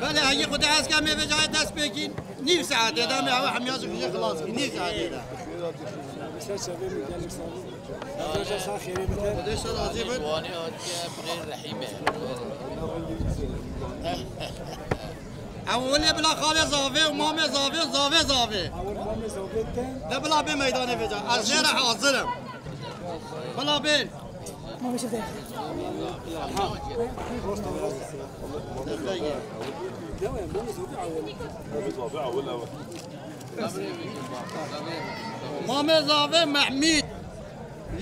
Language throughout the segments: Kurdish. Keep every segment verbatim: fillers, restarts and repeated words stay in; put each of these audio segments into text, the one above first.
Belê, heyî Xwedê hez ke em ê vê cayê dest pê kîn. Nîv saetê de em ê ew hemiya jî xizê xilas kîn. Nîv saetê de. Xwedê te razî bin. Ew wile bila xalê zavê û mamê zavê û zavê zavê. De bila bê meydanê vêca. Ez jê re hazir im. Bila bên. Mamê zavê Mehmîd.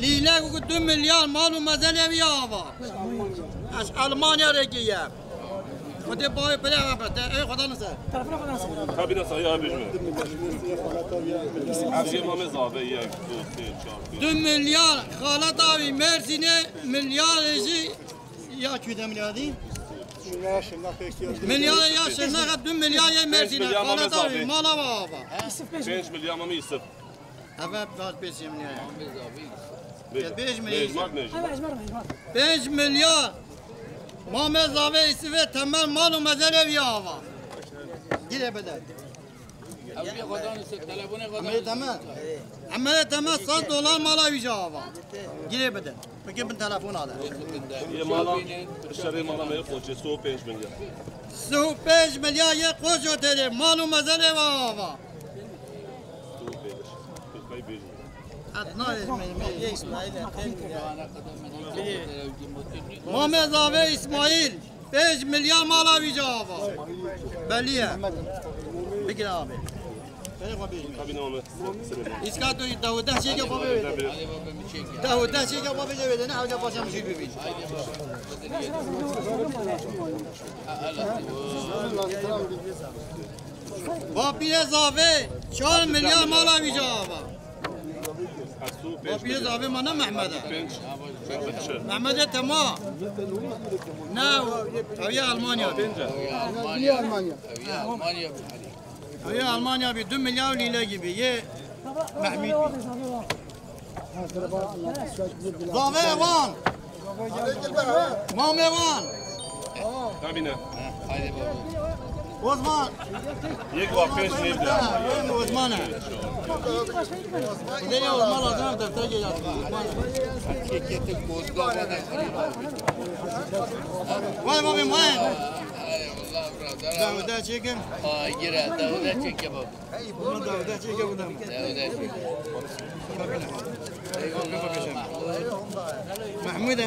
Lîlek û du milyar mal û mezelê wî ya ava. Ez Almanya re giye. Xwedê bayê pire ve bete. Ey Xweda nise. Telefona Xweda nise. Kabine sayı abi mi? Abi mamê zavê ye. Du milyar xaleta wî Mêrsînê, milyar jî ya kuyde milyar dî. Milyar ya Şirnexe, du milyar ya Mêrsînê xaleta wî mala ve ava. Pênc milyar mamê Yusuf. Eve baz pêsê min ya. Pênc milyar. Pênc milyar. Mamê zavê Îsifê Temel mal û mezelê wî ava. Girê bide. Emelê Temel. Emelê Temel sed dolar mala wî jî ava. Girê bide. Bike bin telefona de. Yê mala, şerê mala me yê qoçê, sê û pênc milyar. Sê û pênc milyar yê qoço têdê, mal û mezelê ve ava. Mamê zavê Îsmaîl, pênc milyar mala wî jî ava. Belî ye. Bigire abi. Îska tu deh û deh çêke babê wê. Deh û deh çêke babê wê de ne, hewce paşa min jî bibîn. Bapîrê zavê çar milyar mala wî jî ava. Bapîrê zavê ma ne Mehmed e. Mehmedê Tema. Ne, ew yê Almanya bî. Ew yê Almanya bî. Ew yê Almanya bî, du milyar lîle gibi. Yê Mehmîd bî. Zavê wan. Mamê wan. Nabîne. Osman. Yek wa pênc nêvde. Ha, Osman e. Xwedê ya Osman lazim em defter gel yazın. Osman e. Vay babê vay. Dawda çekin. Ay, gire, dawda çekin baba. Dawda çekin baba. Dawda çekin. Mahmud e.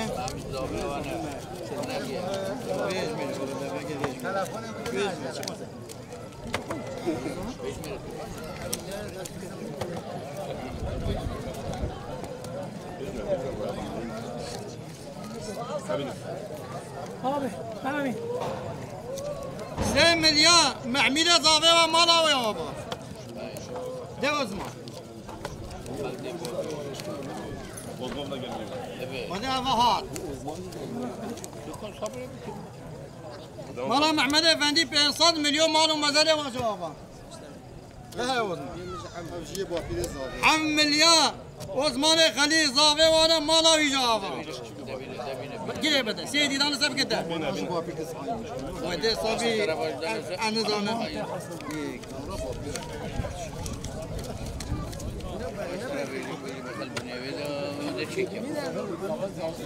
Abi, abi. Sê milyar Mehmîdê zavê ve mala wê ava. De Osman. Hadi ava hat. Mala Mehmed Efendi pênc sed milyon mal û mezelê ve ava. He, Osman. Heft milyar Osmanê Xelî zavê wane mala wî jî ava. Girê bide. Sê dîdan li ser bike de. Wê dê sabî en, en nizane.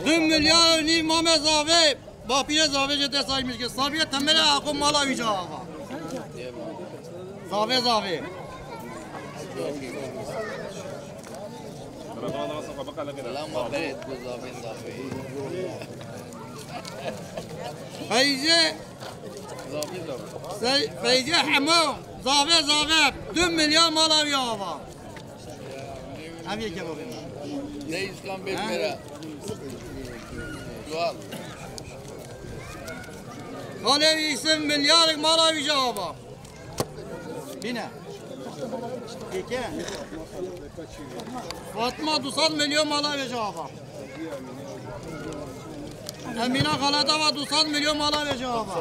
Du milyar û nîv mame zavê. Bapîrê zavê jê dest aymiş ke. Sabiye temele axo mala wî ca ava. Zavê zavê. Feyze. Sey-, Feyze Hemo. Zave, zave. Du milyar mala wî ava. Ev yeke babê min. Ne îskan bê pere. Sual. Xalê wî Îsim milyarek mala wî jî ava. Bîne. Yeke. Fatma du sed milyon mala wê jî ava. Emîna xaleta va du sed milyon mala wê jî ava.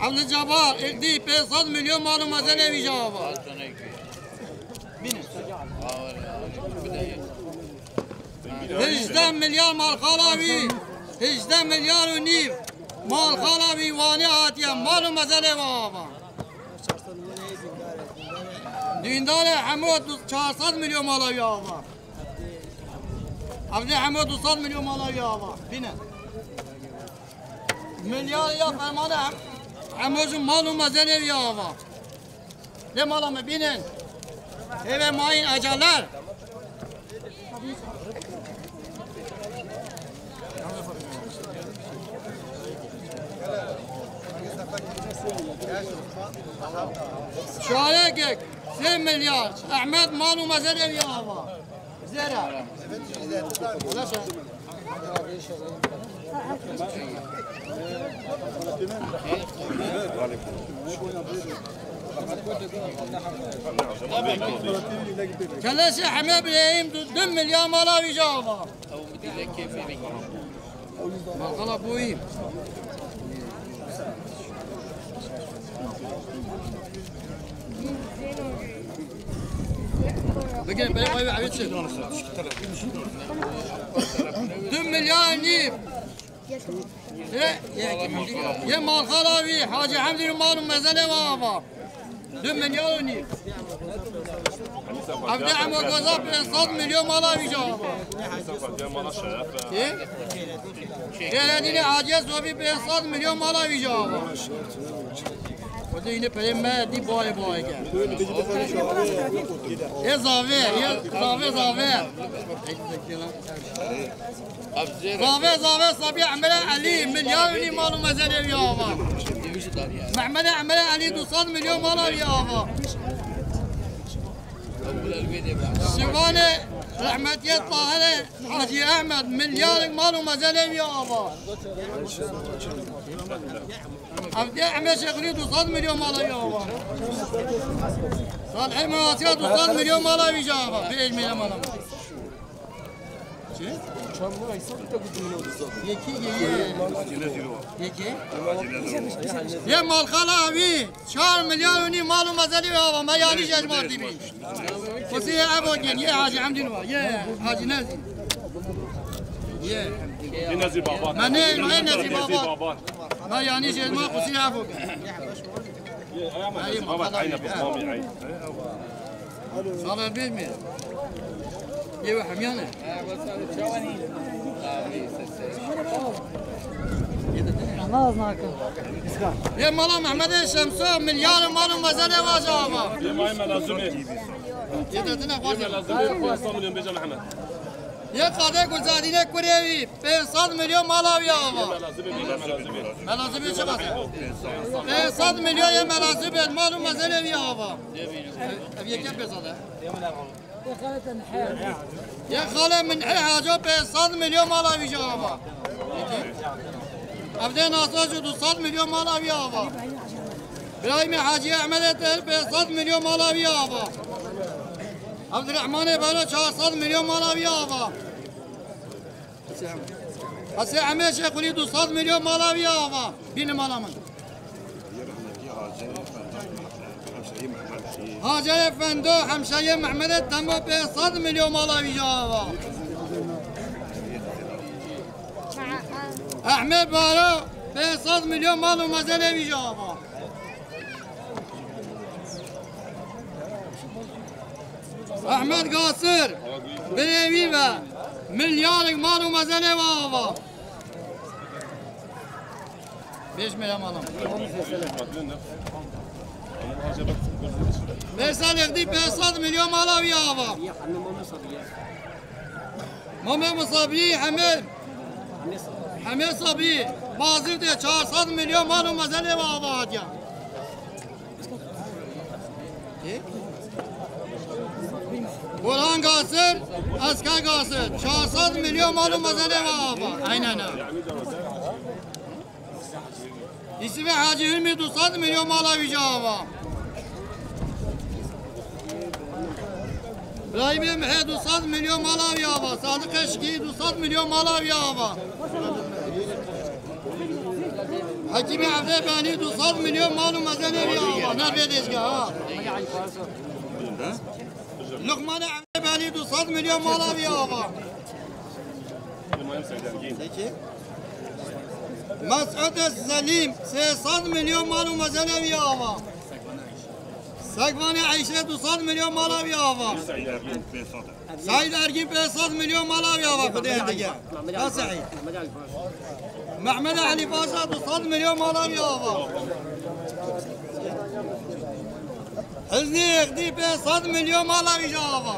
Evli Cabar, Êkdî pênc sed milyon mal û mezelê wî jî ava. Bîne. Hejdeh milyar malxala wî, hejdeh milyar û nîv malxala wî Wanê hatiye, mal û mezelê wê ava. Dîndarê Hemo du-, çar sed milyon mala wî ava. Evdê Hemo du sed milyon mala wî ava. Bîne. Milyar ya fermane Hem-, Hemo jî mal û mezelê wî ava. Lê mala me bînin. Hêvê mayîn ecaler. Şarekek sê milyar. Ehmed mal û mezelê wî ava. Zera. Keleşê Heme Birahîm du, du milyar mala wî jî ava. Malxala boyî. Bigin, bigin, bigin, bigin. Du milyar nîv. Ye, ye, ye malxala wî, Hacî Hemdî mal û mezelê wê ava. Du milyar û nîv. Evdê Hemo Goza pênc sed milyon mala wî jî ava. Kê? Şêxedînê Hacî Sobî pênc sed milyon mala wî jî ava. Xwedê yine perê me dî bayê bayê ke. Ê zave, ê zave, zave. Zave, zave, Sabî Emre Elî, milyar û nîv mal û mezelê wî ava. Mehmedê Emre Elî du sed milyon mala wî ava. Şivanê rehmetiyê Tahirê Hacî Ehmed, milyarek mal û mezelê wî ava. Evdê Ehmed Şêxulî du sed milyon mala wî ava. Salihê Mewasiya du sed milyon mala wî jî ava. Pê ejmêre mala. Çi? Çam ne aysa te gudu min o. Yekî ye, ye. Yekî. Ye malxala wî çar milyar û nîv mal û mezelî wê ava. Me yanî ji ejmar dî bî. Xwesî ye evo gen, ye Hacî Hemdîn wa, ye Hacî Nezî. Ye. Ye Nezî Babat. Me ne, me Nezî Babat. Me yanî ji ejmar xwesî ye evo gen. Ye, ay ama Nezî Babat, aynen, bas mami, ay. Sala bê mi? Yê we hemiyane. Naz nakin. Yê mala Mehmedê Şemso milyar mal û mezelê vaja ama. Yê may me lazim e. Yê de dine xwazê. Yê me lazim e, xwazê milyon beca Mehmed. Yê Qadê Gulzadînê kurê wî. Pênc sed milyon mala wî ava. Melazibê, Melazibê. Melazibê çi qase? Pênc sed milyon yê Melazibê mal û mezelê wî ava. Ev yeke pênc sed e. Yê xalê min e haco pênc sed milyon mala wî jî ava. Evdê Nasa jî du sed milyon mala wî ava. Birayîmê Hacî Ehmedê Tehir pênc sed milyon mala wî ava. Evdirehmanê Bero çar sed milyon mala wî ava. Hesê Emê Şêxulî du sed milyon mala wî ava. Bîne mala min. Hacerê Fendo, hemşeriyê Mehmedê Temo pênc sed milyon mala wî ava. Ehmê Baro pênc sed milyon mal û mezelê wî jî ava. Ehmed Gasir, birê wî ve milyarek mal û mezelê ve ava. Beş milyon mala. Veysel Êxdî pênc sed milyon mala wî ava. Mamê Musabî, Hemê, Hemê Sabî, Bazî de çar sed milyon mal û mezelê ve ava hatiya. Burhan Gasir, Esker Gasir, çar sed milyon mal û mezelê ve ava. Aynen ha. Yûsifê Hacî Hilmî du sed milyon mala wî jî ava. Brahîmê Mihê du sed milyon mala wî ava. Sadiqê Şikî du sed milyon mala wî ava. Hekîmê Evdê Benî du sed milyon mal û mezelê wî ava. Ne vê dezgeh ha. Luqmanê Evdê Benî du sed milyon mala wî ava. Peki. Mes'ud Selîm sê sed milyon mal û mezelê wî ava. Sekvanê Eyşe du sed milyon mala wî ava. Seîd Ergîn pênc sed milyon mala wî ava. Xwedê dige. Ha Seîd. Mehmed Elî Paşa du sed milyon mala wî ava. Hiznî Êxdî pênc sed milyon mala wî jî ava.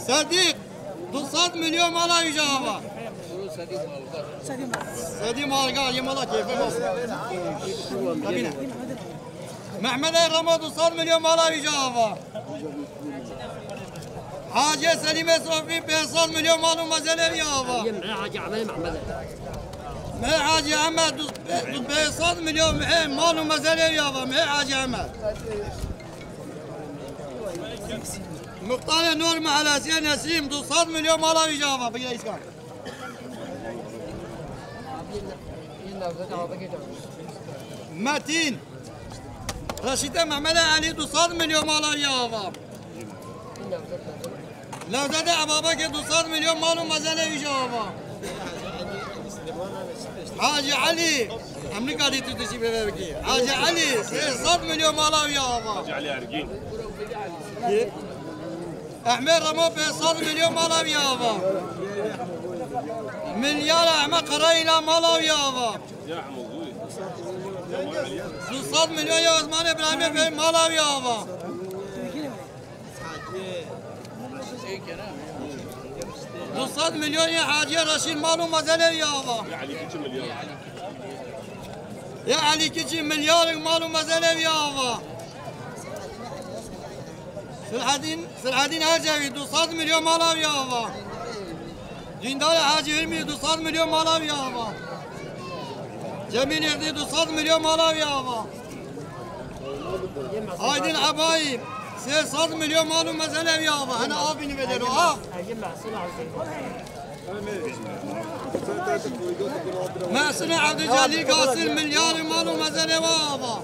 Sedîq du sed milyon mala wî jî ava. Sedî Malgar, yê mala keyfê bas. Tabî ne. Mehmedê Remo du sed milyon mala wî jî ava. Hacê Selîmê Sofî pênc sed milyon mal û mezelê wî ava. Mihê Hacî Ehmed du, du pênc sed milyon mihê mal û mezelê wî ava. Mihê Hacî Ehmed. Muxtarê Nûr Mehelesiyê Nesîm du sed milyon mala wî jî ava. Bigire îskan. Metîn. Reşîtê Mehmedê Elî du sed milyon mala wî ava. Lewzetê Ebabekê du sed milyon mal û mezelê wî jî ava. Hacî Elî. Em nikarî tu dişî bê bikî. Hacî Elî sê sed milyon mala wî ava. Hacî Elî Ergîn. Ehmed Remo pênc sed milyon mala wî ava. Milyar Ehmed Karayîla mala wî ava. Du sed milyon ya Osman Îbrahîmê pê mala wî ava. Du sed milyon ya Hacî Reşîd mal û mezelê wî ava. Ya Elî Kiçî milyar. Ya Elî Kiçî milyarek mal û mezelê wî ava. Silhedîn, Silhedîn Ercevî du sed milyon mala wî ava. Dîndarê Hacî Hilmî du sed milyon mala wî ava. Cemîl Êrdî du sed milyon mala wî ava. Aydin Ebayî sê sed milyon mal û mezelê wî ava. Hene av bînî vedêro, av. Mehsinê Evdîcelî Gasir milyarê mal û mezelê wî ava.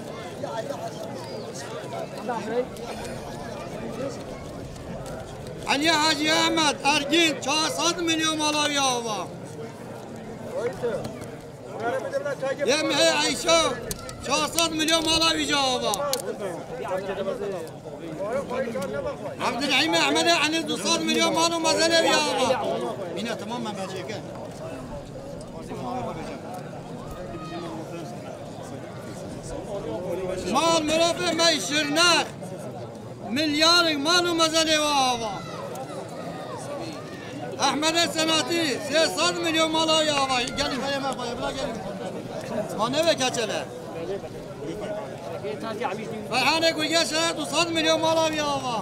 Elî Hacî Ehmed Ergîn çar sed milyon mala wî ava. Yê Mihê Eyşe çar sed milyon mala wî jî ava. Evdirehîmê Ehmedê Enî du sed milyon mal û mezelê wî ava. Mîna, tamam, me bacê ke. Mal mirovê me Şirnex milyarek mal û mezelê wî ava. Ehmedê Senatî sê sed milyon mala wî ava. Gelî xeyê me xweye, bila gelî. Ma neve keçele. Ferhanê Gulgeşe du sed milyon mala wî ava.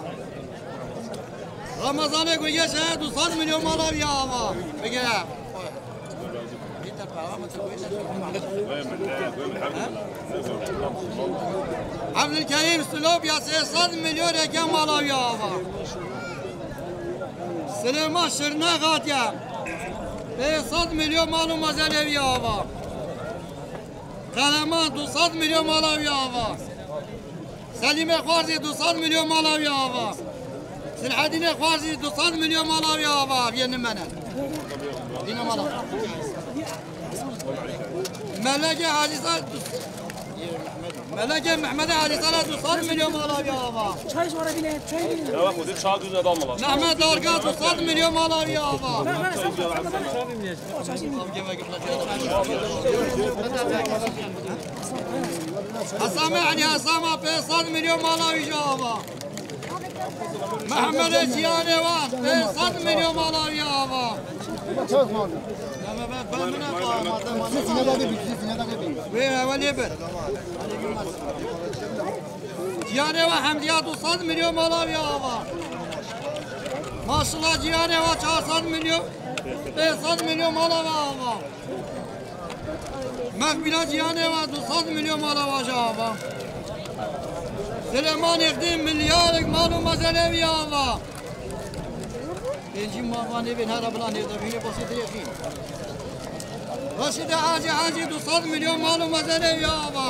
Ramazanê Gulgeşe du sed milyon mala wî ava. Bige. Evdilkerîm Silopya sê sed milyon rêke mala wî ava. Silêman Şirnex hatiye. Pênc sed milyon mal û mezelê wî ava. Qehreman du sed milyon mala wî ava. Selîmê Xwarzî du sed milyon mala wî ava. Silhedînê Xwarzî du sed milyon mala wî ava. Viyê nimene. Dîne mala. Melekê Hacî Sa-, Melekê Mehmedê Hacî Sala du sed milyon mala wî ava. Çay ji we re bîne, çay bîne. Ya bak, o da çay düzüne dalma lan. Mehmet Darga du sed milyon mala wî ava. Hesame Elî Hesama pênc sed milyon mala wî jî ava. Mehmedê Ciyanê wan pênc sed milyon mala wî ava. Wê ewe lê bir. Ciyanê wa Hemdiya du sed milyon mala wî ava. Maşallah Ciyanê wa çar sed milyon, pênc sed milyon mala wî ava. Mexbîla Ciyanê wa du sed milyon mala wa jî ava. Silêman Êxdî milyarek mal û mezenê wî ava. Pêncî ma va nêvên hera bila nêvde bîne basî dirêxî. Reşîdê Hacî Hacî du sed milyon mal û mezenê wî ava.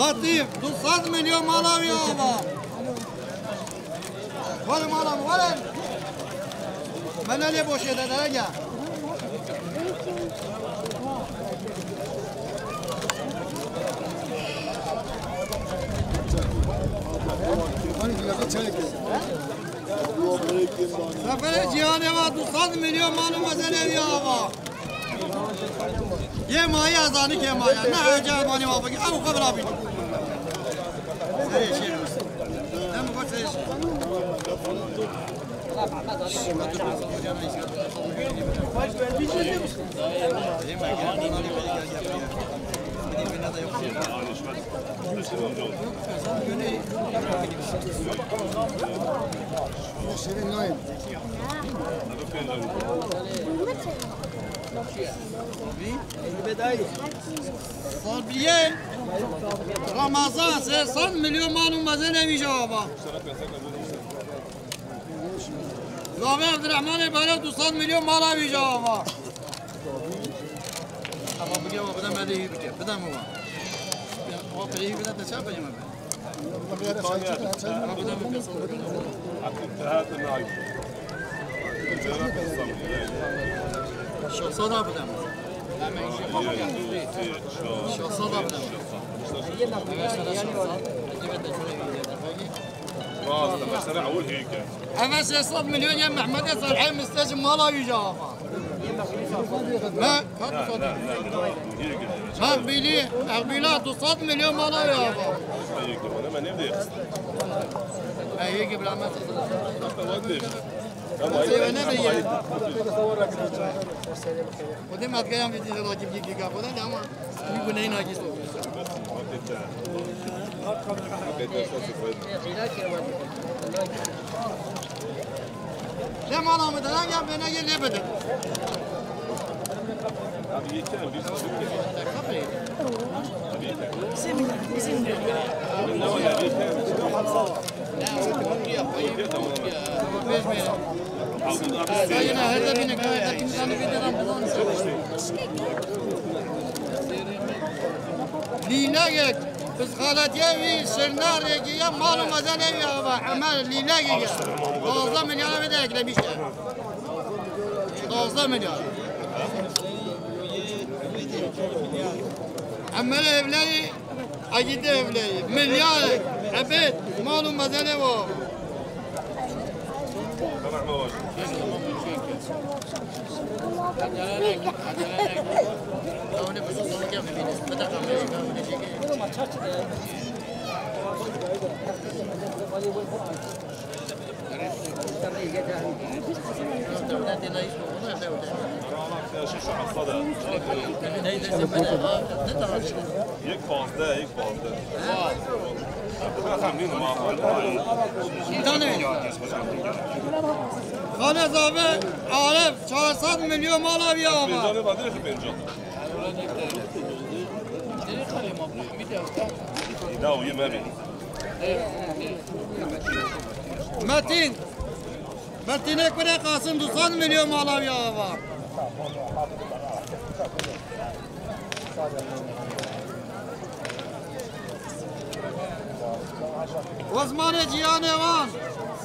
Latîf, du sed milyon mala wî ava. Were mala min, were. Me ne lê boşê de, de gel. Seferê Cîhanê va du sed milyon mal û mezenê wî ava. Yê mayî ez anî kê maya. Ne hewce ez banî ma bigî. Ew xwe bila bîn. Serê şêr. Dem xwe serê şêr. Şirin nayên. Sabriye Ramazan sê sed milyon mal û mezenê wî jî ava. Zavê Abdurrahmanê Bere du sed milyon mala wî jî ava. Ama bige wa bide me de hî bike. Bide mi wa? Wa peyî bide te çape yeme be. Şahsa da bide mi? Şahsa da bide mi? Rast, mesela ewil hêke. Eve sê sed milyon ya Mehmedê Salihê Mistecî mala wî jî ava. Me, kat du sed. Mexbîlî, Mexbîla du sed milyon mala wî ava. Ey, yê ki bila me. Seyve ne be ye. Xwedê me dikeyan vê dî rakî bigî gîga xwe de ama. Wî guneyî nakî sofiya. Ne mala min de, ya bêne yê lê bide. Lînegek, psixaletiye wî şirna rêkiye mal û mezenê wî ava. Emel lînegek e. Duwazdeh milyara vê de eklemişler. Duwazdeh milyar. Emel evleri Agîdê evleyî, milyarek, ebed, mal û mezenê wa. Yek pazdeh, yek pazdeh. Xalê Zave Arif çar sed milyon mala wî ava. Pêncanê badirê xi pêncan. Îda û yê me bî. Metin. Metinê kurê Qasim du sed milyon mala wî ava. Osmanê Ciyanê wan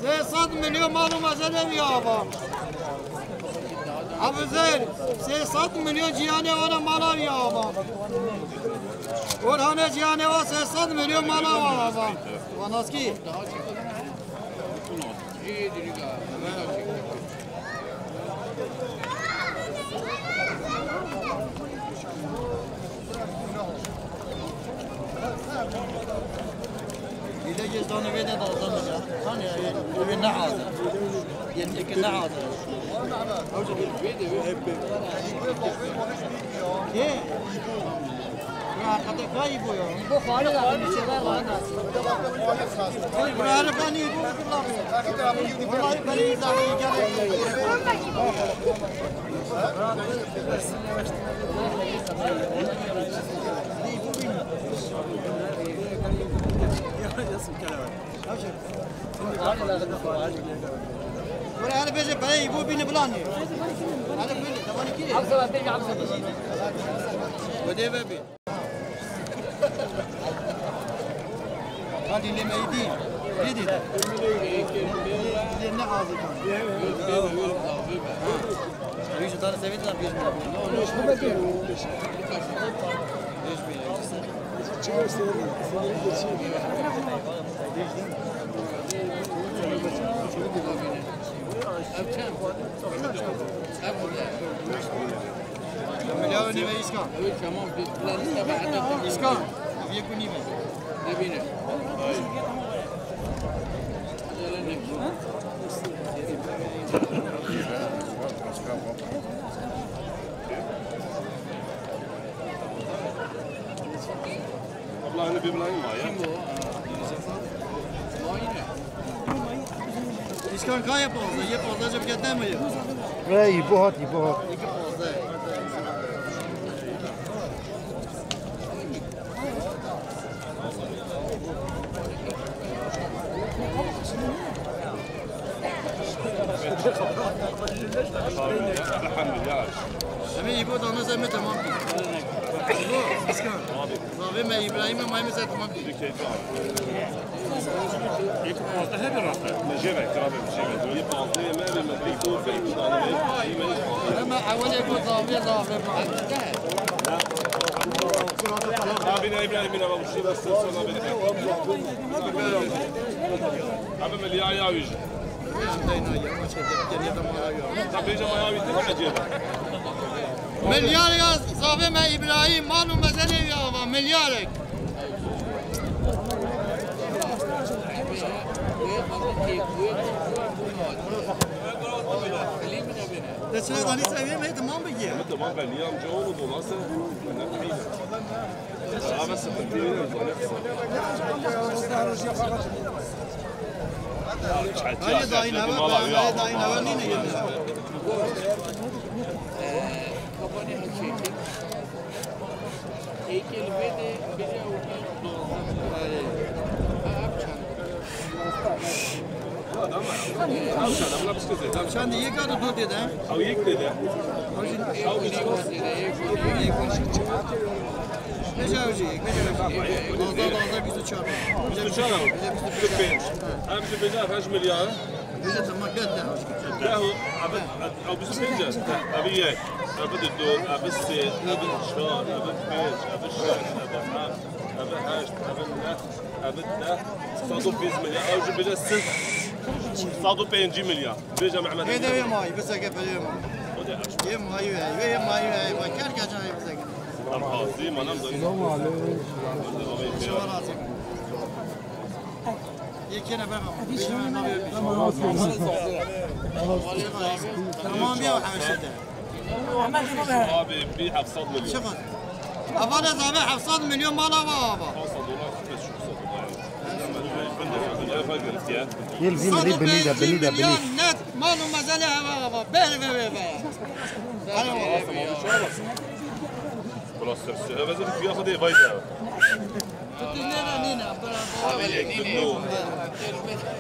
Sê sed milyon mal û mezelê wî ava. Ebûzer, sê sed milyon ciyanê wana mala wî ava. Orhanê ciyanê wa sê sed milyon mala wa ava. Wa naskî. Îde geç danê vê de daldan ya. Hani ya, evi ne hazır. Yeteki ne hazır. Kê? Ya, qede kayî bu ya. Bu fare de bir şeyler var. Bura herif hani bu. Vallahi ben iyi zaman geldi. Were hele bêje pereyê Îbo bîne bilanê. Hele bêje, devanî kî? Wedê ve bî. Hadi lê me îdî. Lê dî. Lê ne hazir kan. Wî ji dana sevê de bêje. Milyon nîve îskan. Îskan. Ev yek û nîve. Nebîne. Abla, hani bir bulayım var ya. Îskan ka ye panzdeh, ye panzdeh cem gete mi ye? Ey, bu hat, bu hat. Eke panzdeh. Elhamdulillah. Em ê Îbo dana ser me temam kir. Îbo, Îskan. Zavê me Îbrahîm e, mayê me ser temam kir. Yek panzdeh hebe rahat. Jê ve, kirabê, jê ve. Yê panzdeh me, me, me, me, me, me, me, me. Hema ewelê ku zavê, zavê me. Nabîne Îbrahîm, bîne, bak, şu da sor, sor, nabîne. Abi, me liya ya wî jî. Em deyna ya, maçê de, geriye de mala ya. Tabii, jama ya wî, ne acaba? Milyar ya zavê me Îbrahîm, mal û mezelê ya va, milyarek. Te çira danî seviyê me tamam bigî. Tamam, ben niye amca oğlu dolansa? Hadi dayın hava, dayın hava nîne yedi. Kapanê her şey. Êkê li vê de bêje û dozdeh. Ev çend? Çend yek a du dê de? Ew yek dê de. Ew jî ew jî. Bêje ew jî, bêje ew jî. Dozdeh, dozdeh, bîst û çar. Bîst û çar ew. Bêje bîst û pênc. Em jî bêje heşt milyar. Bêje tamam, gel de. Deh û, ev, ev bîst û pênc e. Ev yek. Ev du, ev sê, ev çar, ev pênc, ev şeş, ev heft, ev heşt, ev neh, ev deh, sed û pênc milyar, ew jî bêje sed, sed û pêncî milyar. Bêje Mehmet. Hêdî wê mayî, biseke peyê ma. Yê mayî wê, wê yê mayî wê, bak, her keça wê biseke. Em hazî, ma nem zanî. Selamu aleykum. Yekê ne bexem. Tamam ya, her şey de. Abi, bir hafsat milyon. Çıkın. Ava da zabe hafsat milyon mal ava ava. Hafsat dolar, beş yüz dolar. Yel bin, bin, bin, bin, bin, bin. Net mal û mezelê ava ava. Ber ve ve ve. Ulan sırf söyle, ben bir kıyafet de vay ya. Ev yek, du,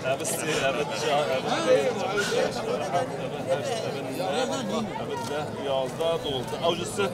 ev sê, ev çar, ev pênc, ev heşt, ev neh, ev deh, yazdeh, dozdeh. Ew jî sih.